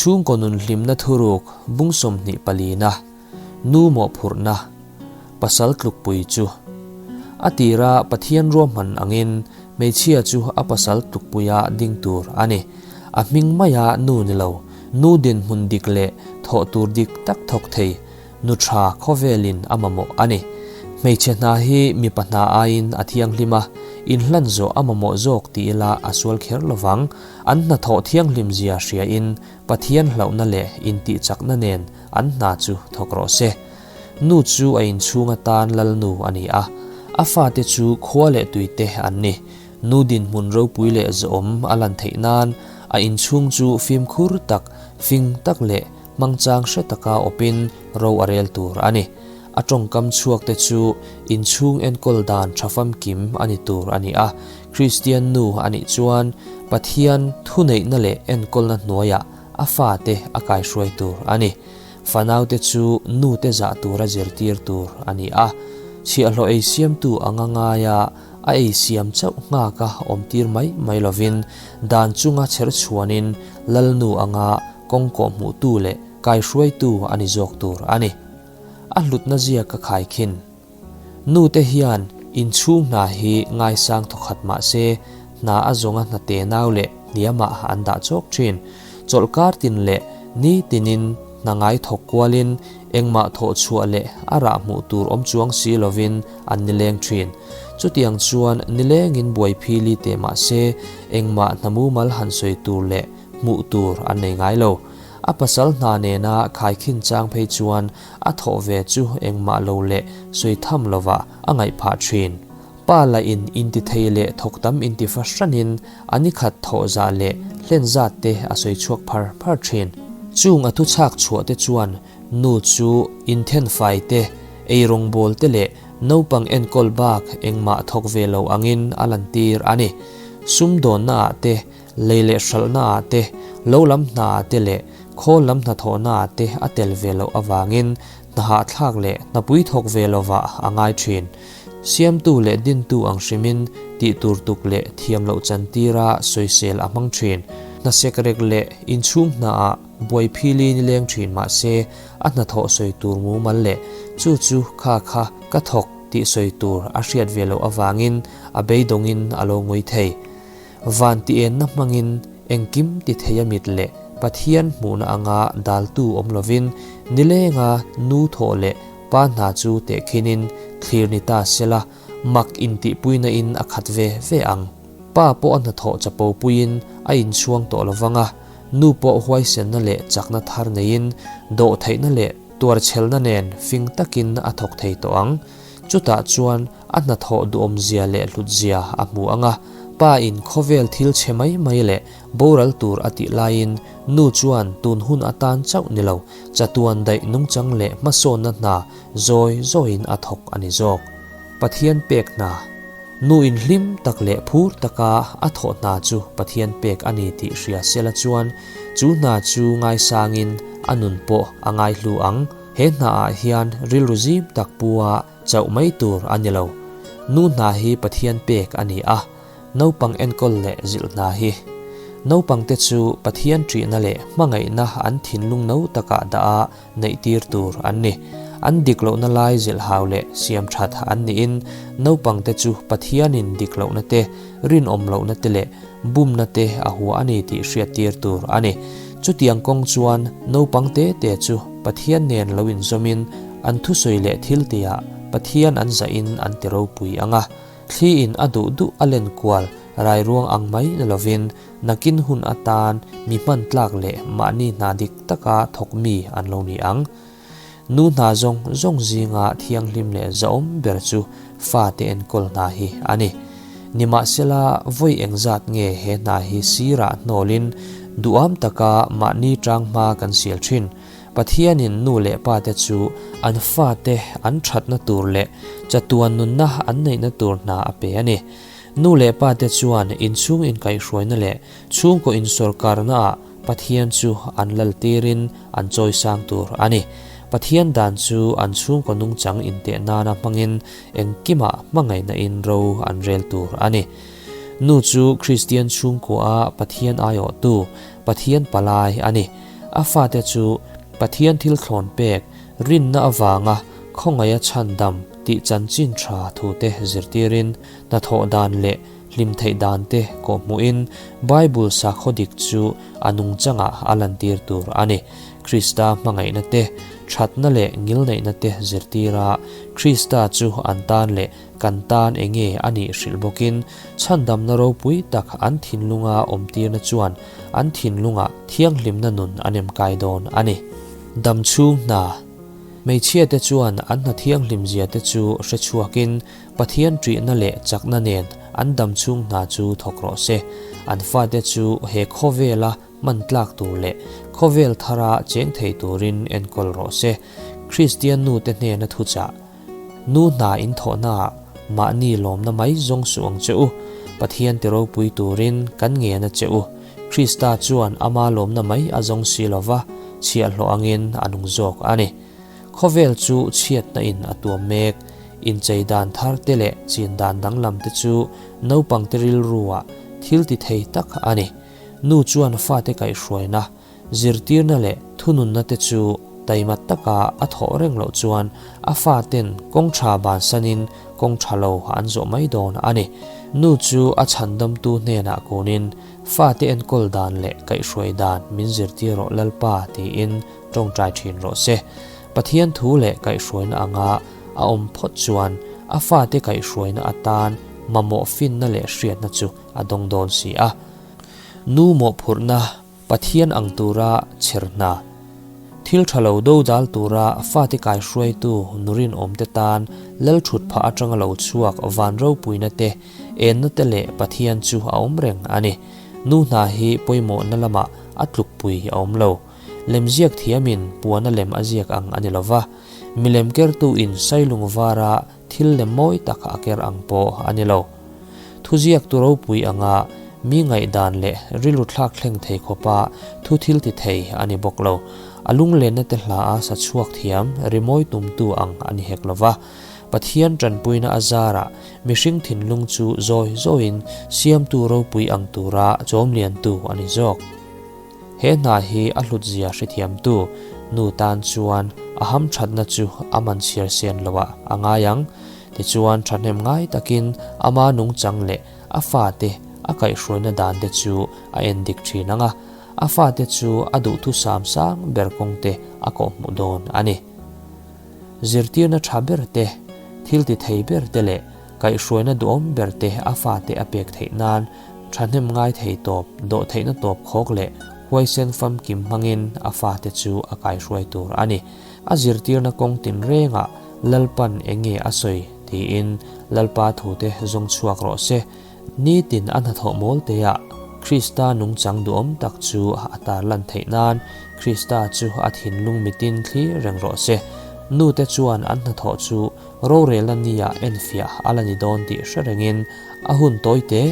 Chhungkaw nun hlimna thuruk bung 24 na, nu mawhphurhna, pasal tlukpui chu. A tira Pathian ruahman angin hmeichhia chu a pasal tlukpuia ding tur a ni. A hming maia nu ni lo, nu dinhmun dik leh thawh tur dik tak thawk thei, nu tha khawvelin a mamawh a ni. Hmeichhe hna hi mipa hna aiin a thianghlim a, inhlan zawh a mamawh zawk ti ila a sual kher lovang. An hnathawh thianghlim zia hriain Pathian hlauhna leh intihchakna nen an hna chu thawk rawh se. Nu chu a inchhung atan lalnu a ni a, a fate chu khua leh tuite an ni. Nu dinhmun ropui leh zawhawm a lan theih nan a inchhung chu fimkhur tak, fing tak leh hmangchang hre taka awpin ro a rel tur a ni. A tawngkam chhuakte chu inchhung enkawl dan tha famkim a ni tur a ni a. Kristian nu a nih chuan Pathian thuneihna leh enkawlna hnuaiah a fate a kaihruai tur a ni. Fanaute chu nute zah tura zirtir tur a ni a. Chhiahhlawh ei siamtu anga ngaia a ei siam chauh nghaka awmtir mai mai lovin dan chunga chher chhuanin Lalnu anga kawng kawhhmuhtu leh kaihruaitu a ni zawk tur a ni. A hlutna zia ka khaikhin. Nute hian inchhung hna hi ngaisang thawkhat mah se, hna a zawnga hna tenau leh hniamah an dah chawk thin. Chawlhkar tin leh ni tinin hna ngai thawk kualin engmah thawh chhuah leh a rah hmuh tur awm chuang si lovin an nileng thin. Chutiang chuan nilengin buai phili teh mah se, engmah hna mumal han sawi tur leh hmuh tur an nei ngai lo. A pasal hna nena khaikhin chang phei chuan a thawh ve chu engmah lo leh sawi tham lovah a ngaih phah thin. Pa lah in inti thei leh thawk tam inti fa hranin a ni khat thawh zah leh hlen zat te a sawi chhuak phar phar thin. Chung a thu chhak chhuah te chuan nu chu inthen fai te, eirawngbawl te leh naupang enkawl bak engmah thawk ve lo angin a lantir a ni. Sumdawnna ah te Lei leh hralhna ah te, lo lam hna ah te leh khawl lam hnathawhna ah te a tel ve loh avangin hna hahthlak leh hnapui thawk ve lovah a ngai thin. Siamtu leh dintu ang hrimin tih tur tuk leh thiam loh chantira sawisel a hmang thin. Hna sekrek leh inchhung hna ah buai phili ni leng thin mah se a hnathawh sawi tur mumal leh chu chu kha kha ka thawk tih sawi tur a hriat ve loh avangin a beidawngin a lo ngui thei. Van ti enna hmangin engkim ti thei a mit leh Pathian hmuhna anga daltu awm lovin nilenga nu thawh leh pa hna chu tehkhinin thlir ni ta sela mak intihpuina in a khat ve ve ang. Pa pawh a hnathawh chapo puiin a inchhuang tawh lovang a, nu pawh huaisenna leh chakna thar neiin dawhtheihna leh tuarchhelna nen fing takin a thawk thei tawh ang. Chutah chuan a hnathawh duhawmzia leh hlutzia a hmu ang a, pa in khawvel thil chhe mai mai leh boral tur a tih laiin nu chuan tun hun atan chauh ni lo, chatuan daih nungchang leh hmasawnna hna zawi zawiin a thawk a ni zawk. Pathian pek hna. Nu in hlim tak leh phur taka a thawh hna chu Pathian pek a ni tih hria sela chuan chu hna chu ngaisangin a nun pawh a ngaihlu ang. He hnaah hian rilru zim tak pua chauh mai tur a ni lo. Nu hna hi Pathian pek a ni a, naupang enkawl leh zilh hna hi. Naupangte chu Pathian ṭihna leh hmangaihna an thinlung no takah dah a neihtir tur an ni. An dik lohna lai zilhhau leh siam ṭhat an niin naupangte chu Pathianin dik lohna te, rinawm lohna te leh bumna te a hua a ni tih hriattir tur a ni. Chutiang kawng chuan naupang te te chu Pathian nen lo inzawmin an thusawi leh thil tihah Pathian an zahin an ti ropui ang a. Thli in a duh duh a len kual rairuang ang mai ni lovin nakin hun atan mi hman tlak leh mahni hna dik taka thawk mi an lo ni ang. Nu hna zawng zawng zinga thianghlim leh zahawm ber chu fate enkawl hna hi a ni. Nimahsela, vawi engzat nge he hna hi sirah hnawlin duham taka mahni tang hma kan sial thin? Pathianin nu leh pate chu an fate an thatna tur leh chatuan nunna an neihna tur hna a pe a ni. Nu leh pate chuan inchhung inkaihhruaina leh chhungkaw insawrkarnaah Pathian chu an laltirin an chawisang tur a ni. Pathian dan chu an chhungkaw nungchang inteh nana hmangin engkimah hmangaihna in ro an rel tur a ni. Nu chu Kristian chhungkua Pathian aiawhtu, Pathian palai a ni. A fate chu Pathian thil thlawn pek, rinna avanga khawngaiha chhandam tih chanchin tha thute zirtirin hnathawh dan leh hlim theih dan te kawhhmuhin Bible sakhaw dik chu a nungchangah a lantir tur a ni. Krista hmangaihna te, thatna leh ngilneihna te zirtira Krista chu an tan leh kan tan enge a nih hrilh bawkin chhandamna ropui tak an thinlunga awmtirna chuan an thinlungah thianghlimna nun a nem kai dawn a ni. Damchhung hna Hmeichhiate chuan an hna thianghlimzia te chu hre chhuakin Pathian ṭihna leh chakna nen an damchhung hna chu thawk rawh se. An fate chu he khawvela hman tlak tur leh khawvel thara cheng thei turin enkawl rawh se. Kristian nute hnena thuchah, Nu hna in thawhnaah mahni lawmna mai zawng suh ang che u. Pathian ti ropui turin kan ngen a che u. Krista chuan ama lawmna mai a zawng si lo va, chhiahhlawh angin a nung zawk a ni. Khawvel chu chhiatna in a tuam mek. Inchei dan thar te leh chin dan danglam te chu naupang te rilru ah thil ti thei tak a ni. Nu chuan fate kaihhruaina, zirtirna leh thununna te chu taima taka a thawh reng loh chuan a faten kawng tha bansanin kawng tha lo an zawh mai dawn a ni. Nu chu a chhandamtu hnenah kunin fate enkawl dan leh kaihhruai dan min zirtir rawh Lalpa tiin tawngtai thin rawh se. Pathian thu leh kaihhruaina anga a awm phawt chuan a fate kaihhruaina atan mamawh finna leh hriatna chu a dawng dawn si a. Nu mawhphurhna Pathian ang tura chher hna. Thil tha lo dodal tura fate kaihruaitu nu rinawmte tan Lalthut phah atanga lo chhuak van ropuina te, enna te leh Pathian chu a awm reng a ni. Nu hna hi pawimawhna lamah a tlukpui a awm lo. Lemziak thiamin puana lem a ziak ang a ni lo va, milem kertuin sailung vara thil lem mawi tak a ker ang pawh a ni lo. Thuziaktu ropui anga mi ngaihdan leh rilru thlak thleng thei khawpa thu thil ti thei a ni bawk lo. A lunglenna te hla a sa chhuak thiam rimawi tumtu ang a ni hek lo va. Pathian tanpuina a zarah mihring thinlung chu zawi zawiin siamtu ropui ang tura chawmliantu a ni zawk. He hna hi a hlutzia hrethiamtu nu tan chuan a hamthatna chu a man chhiar sen loah a ngai ang. Tichuan thahnem ngai takin ama nungchang leh a fate a kaihhruaina dan te chu a en dik thin ang a, a fate chu a duhthusam sang ber kawng te a kawhhmuh dawn a ni. Zirtirna tha ber te, thil ti thei ber te leh kaihhruaina duhawm ber te a fate a pek theih nan thahnem ngai thei tawp, dawhtheihna tawp khawk leh huaisen famkim hmangin a fate chu a kaihruai tur a ni. A zirtirna kawng tinrengah Lalpan enge a sawi tiin Lalpa thute zawng chhuak rawh se. Nitin a hnathawh mawl teah Krista nungchang duhawm tak chu a tarlan theih nan Krista chu a thinlung mitin thlir reng rawh se. Nute chuan an hnathawh chu rorelna nia enfiah a la ni dawn tih hre rengin a hun tawite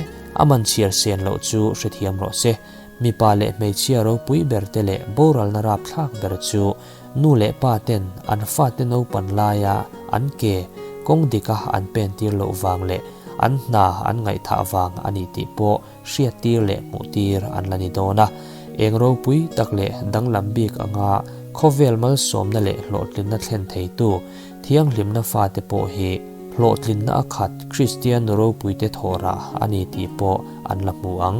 a man chhiar sen loh chu hrethiam rawh se. Mipa leh hmeichhia ropui ber te leh boralna rapthlak ber chu Nu leh pa ten an fate naupan laia an ke kawng dika an pen tir loh vang leh an hna an ngaihthah vang a ni tih pawh hriattir leh hmuhtir an la ni dawn a. Eng ropui tak leh danglam bik anga khawvel malsawmna leh hlawhtlinna thlen theitu thianghlimna fate pawh hi hlawhtlinna a khat Kristian nu ropuite thawhrah a ni tih pawh an la hmu ang.